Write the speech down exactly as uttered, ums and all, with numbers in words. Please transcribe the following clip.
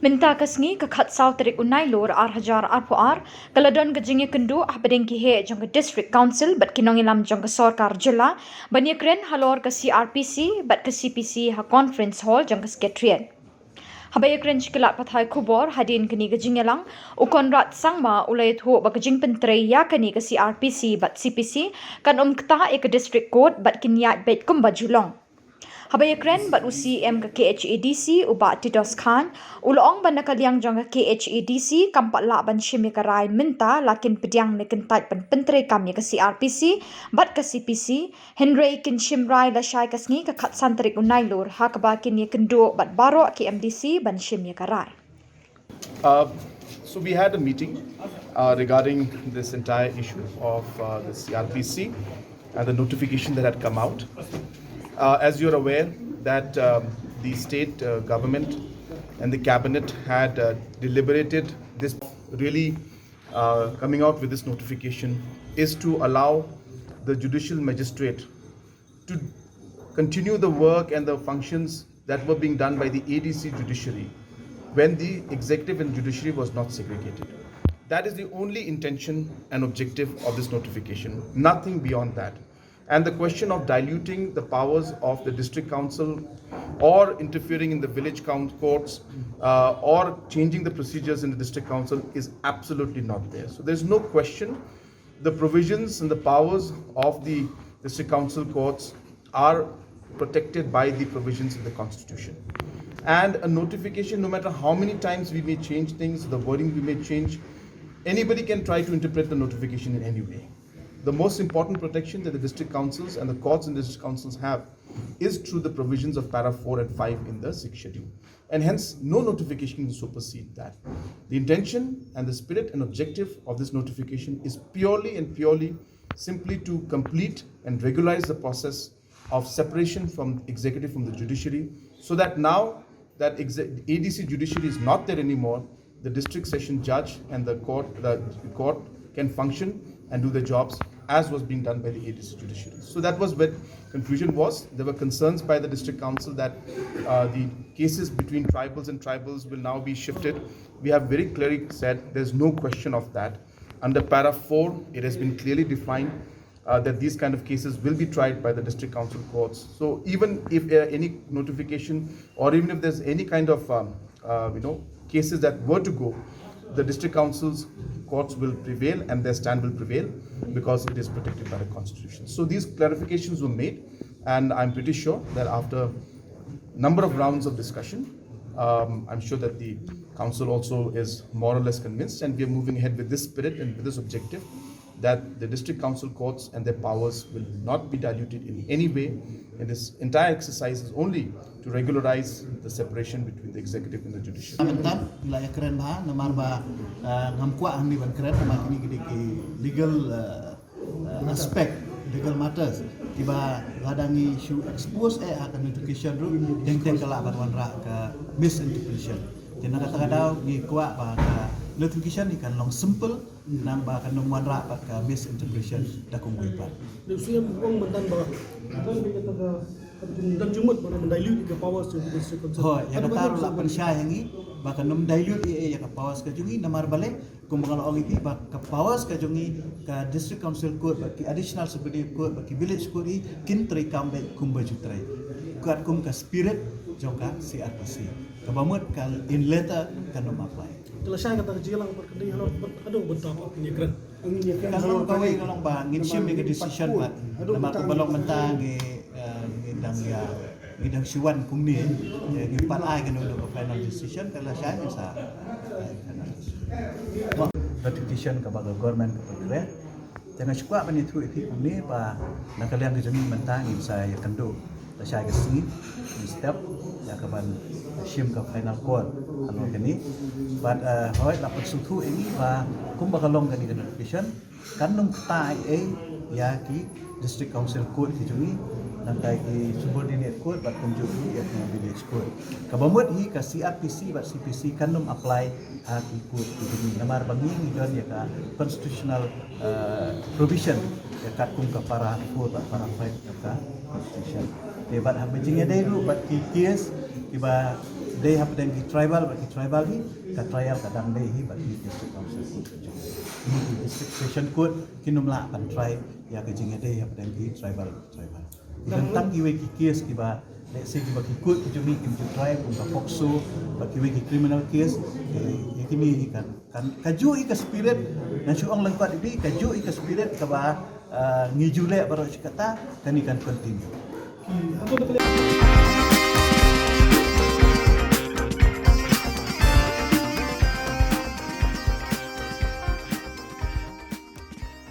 Mynta ka sngi ka khatsaw tarik u Nailur ar hajar arphew ar, ka la don ka jingïakynduh hapdeng ki heh jong ka District Council bad ki nongïalam jong ka sorkar jylla ban ïakren halor ka C R P C bad ka C P C ha Conference Hall jong ka Secretariat. Haba ïakren sha ki lad pathai khubor hadien kane ka jingïalang, u Conrad Sangma u la ïathuh ba ka jingpyntrei ïa kane ka C R P C bad C P C kan ym ktah ïa ka District Court bad kin ïaid beit kumba ju long. Haba ïakren bad u C E M ka K H A D C u Bah Titos Khan, u la ong ba na ka liang jong ka K H A D C kam pat lah ban shim ïa ka rai mynta, la kin pdiang ne kyntait ban pyntreikam ïa ka C R P C bad ka C P C, hynrei kin shim rai lashai ka sngi ka khatsan tarik u Nailur, ha kaba kin ïakynduh bad baroh ki M D C ban shim ïa ka rai. Uh, so we had a meeting uh, regarding this entire issue of uh, the C R P C and the notification that had come out. Uh, as you're aware, that um, the state uh, government and the cabinet had uh, deliberated this, really uh, coming out with this notification is to allow the judicial magistrate to continue the work and the functions that were being done by the A D C judiciary when the executive and judiciary was not segregated. That is the only intention and objective of this notification, nothing beyond that. And the question of diluting the powers of the district council or interfering in the village coun- courts uh, or changing the procedures in the district council is absolutely not there. So there's no question. The provisions and the powers of the district council courts are protected by the provisions in the constitution. And a notification, no matter how many times we may change things, the wording we may change, anybody can try to interpret the notification in any way. The most important protection that the district councils and the courts in the district councils have is through the provisions of para four and five in the sixth schedule. And hence, no notification can supersede that. The intention and the spirit and objective of this notification is purely and purely simply to complete and regularize the process of separation from executive from the judiciary, so that now that exec- A D C judiciary is not there anymore, the district session judge and the court, the court can function and do the jobs as was being done by the A D C judiciary. So that was where confusion was. There were concerns by the district council that uh, the cases between tribals and tribals will now be shifted. We have very clearly said there's no question of that. Under para four, it has been clearly defined uh, that these kind of cases will be tried by the district council courts. So even if uh, any notification or even if there's any kind of um, uh, you know cases that were to go, the district councils courts will prevail and their stand will prevail because it is protected by the constitution. So these clarifications were made, and I'm pretty sure that after number of rounds of discussion, um, I'm sure that the council also is more or less convinced, and we are moving ahead with this spirit and with this objective that the district council courts and their powers will not be diluted in any way. And this entire exercise is only to regularize the separation between the executive and the judicial. Mynta la ïa kren bha namar ba ngam kwah hangne ban kren namar kine ki dei ki legal uh, aspect, legal matters kiba lada ngi shu expose eh ha ka notification ruh teng teng ka lah ban wanrah ka misinterpretation. Te na kata ka daw ngi kwah ba ka notification ni kan long simple, namar ba kan ym wanrah pat ka misinterpretation da kum wei pat. Dei siem ong mynta ba mynta ka ta ka mynta jumut ba mynta dilute ka powers of the district council. Hoi, ïa kata ruh la pynshai ha ngi ba kan ym dilute ïa ka powers ka jong ngi namar balei kumba nga la ong ïa phi ba ka powers ka jong ngi ka district council court ba ki additional superior court ba ki village court hi kin trei kam beit kumba ju trei katkum ka spirit jong ka C R P C. Kaba mut ka in letter kan ym apply. Te lashai kata ka jingïalang bad ka dei halor bad haduh bynta ba pynïakren. Kan long kawei ka long ba ngin shim ïa ka decision bad namar kumba long mynta ngi ngi dang ïa ngi dang shu wan kumne ngi pat ai kano kano ka final decision ka lashai ngi sa ai final decision. Notification kaba ka government ka pynkreh. Te nga shu kwah ban ïathuh ïa phi kumne ba na ka liang ka jong ngi mynta ngin sa ïakynduh lashai ka sngi ngin step ïa ka ban shim ka final court halor kane. Bad hoi la pynsngewthuh ïa ngi ba kumba ka long kane ka notification kan ym ktah ei ei ïa ki district council court ki jong ngi nangta ki subordinate court bad kumjuh ïa ki village court. Kaba mut hi ka C R P C bad C P C kan ym apply ha ki court ki jong ngi namar ba ngi ngi don ïa ka constitutional provision ïa katkum ka para four bad para five ka constitution. Te bad haba jingïadei ruh bad ki case kiba dei hapdeng ki tribal bad ki tribal hi, ka trial ka dang dei hi bad ki district council court. Ki district session court kin ym lah ban try ïa ka jingïadei hapdeng ki tribal tribal. Ki don tang kiwei ki case kiba, let's say, kiba ki court ki jong ngi kim ju try, kum ka POCSO bad kiwei ki criminal case. Ïa kine hi kan kan ka ju i ka spirit, ngan shu ong lang kat i ka ju i ka spirit kaba ngi ju leh baroh shi katta, kane kan continue.